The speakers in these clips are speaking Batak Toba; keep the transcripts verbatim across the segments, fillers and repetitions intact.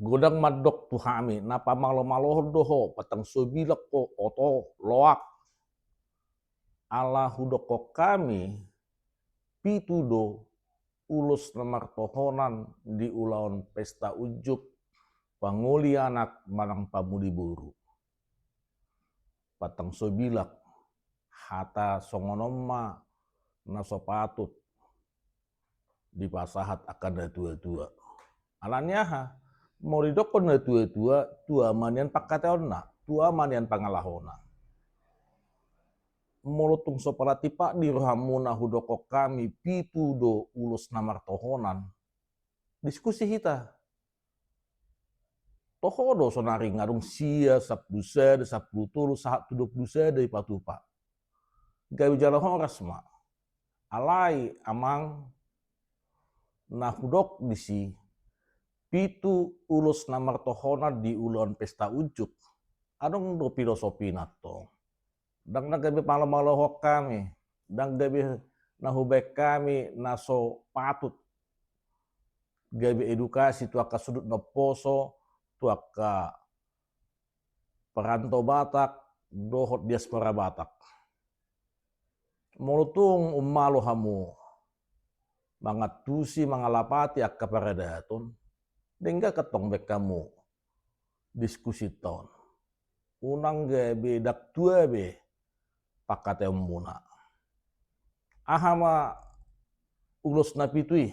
Godang mandok tu hami, na pamalo-malohon do ho, patang so bilang ho, oto, loak. Ala hudokkon hami, pitu do ulos na martohonan di ulaon pesta unjuk pangoli anak manang pamuli boru. Patang so bilang, hata songon on ma na so patut dipasahat angka na tua-tua. Alani aha? Molo didokkon na tua-tua, tua ma nian pangkataonna, tua ma nian pangalahona. Molo tung so pala tipak di rohamuna hudokkon hami pitu do ulos na martohonan, diskusi hita. Toho do sonari nunga adong sia, sampulu sada, sampulu tolu, sahat tu dua pulu sada dipatupa. Gabe jala horas ma. Alai amang, na hudok disi, pitu ulos na martohonan di ulaon pesta unjuk, adong do filosofina tong. Ndang na gabe pamalo-malohon hami, ndang gabe na hubaen hami na so patut gabe edukasi tu angka sundut na umposo, tu angka parantau Batak dohot diaspora Batak. Molo tung ummalo hamu mangantusi, mangalapati angka paradaton, denggan antong baen hamu diskusinta on. Unang gabe ndang tua be pangkataionmuna. Aha ma ulos na pitu i?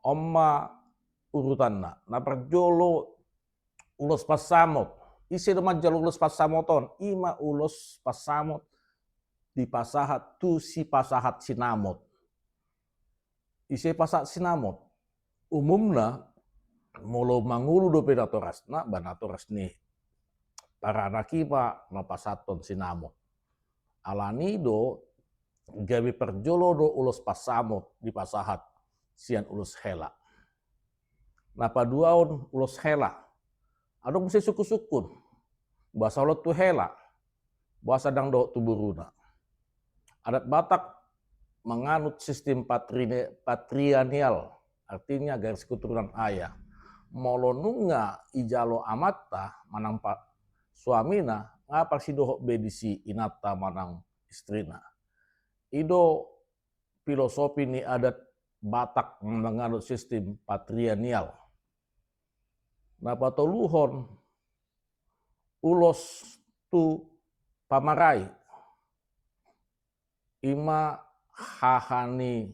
On ma urutanna. Na parjolo, ulos pansamot. Ise do manjalo ulos pansamot on? I ma ulos pansamot dipasahat tu sipasahat sinamot. Ise pasahat sinamot? Umumna, molo mangolu dope natorasna, ba natoras ni paranak i ma na pasahathon sinamot. Alani do gabe parjolo do ulos pansamot dipasahat sian ulos hela. Na paduahon ulos hela. Adong muse sungkun-sungkun, boasa holong tu hela, boasa ndang dohot tu boruna. Adat Batak manganut sistem patrine-, patrilineal, artinya garis keturunan ayah. Molo nunga ijalo amanta manang pa-, suamina, nga parsidohot be disi inanta manang istrina. I do filosofi ni adat Batak manganut sistem patrilineal. Na patoluhon, ulos tu pamarai. I ma haha ni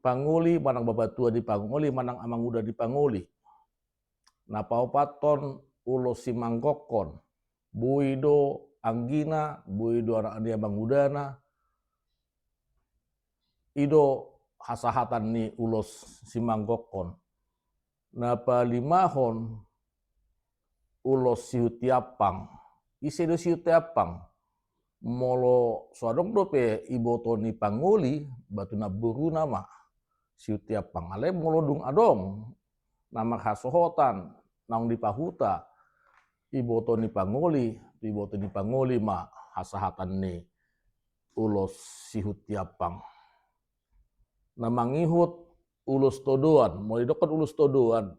pangoli manang bapatua ni pangoli manang amanguda ni pangoli. Na paopathon, ulos simanggokhon. Boi do anggina, boi do anak ni amangudana, i do hasahatan ni ulos simanggokhon. Na palimahon, ulos sihut tiampang. Ise do sihut tiampang? Molo so adong dope iboto ni pangoli, ba tu namboruna ma sihut tiampang. Alai molo dung adong na marhasohotan naung dipahuta iboto ni pangoli, tu iboto ni pangoli ma hasahatan ni ulos sihut tiampang. Na mangihut, ulos todoan. Molo didokkon ulos todoan,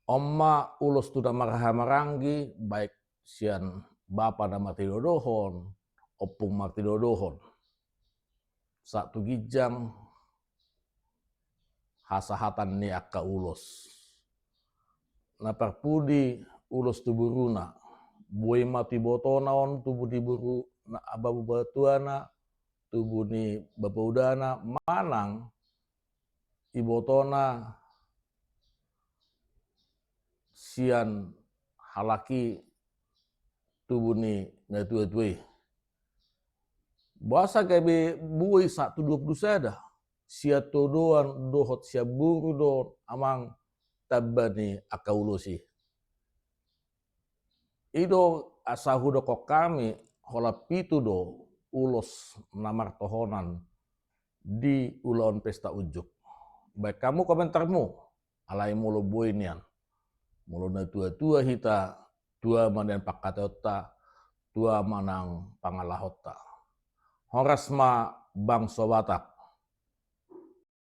on ma ulos tu na marhahamaranggi, baik sian bapa na martinodohon, ompung martinodohon, sahat tu ginjang hasahatan ni angka ulos. Na parpudi, ulos tu boruna. Boi ma tu ibotona on, tubu ni boru, na, babatuana, tubu ni bapaudana, manang ibotona sian halak i, tubu ni natuatua i. Boasa gabe boi sahat tu dua pulu sada? Sian todoan dohot sian boru do amang tamba ni angka ulos i. I do asa hudokkon hami, holan pitu do ulos na martohonan di ulaon pesta unjuk. Baen hamu komentarmu, alai molo boi nian. Molo natuatua hita, tua ma nian pangkataionta, tua ma nang pangalahonta. Horas ma bangso Batak.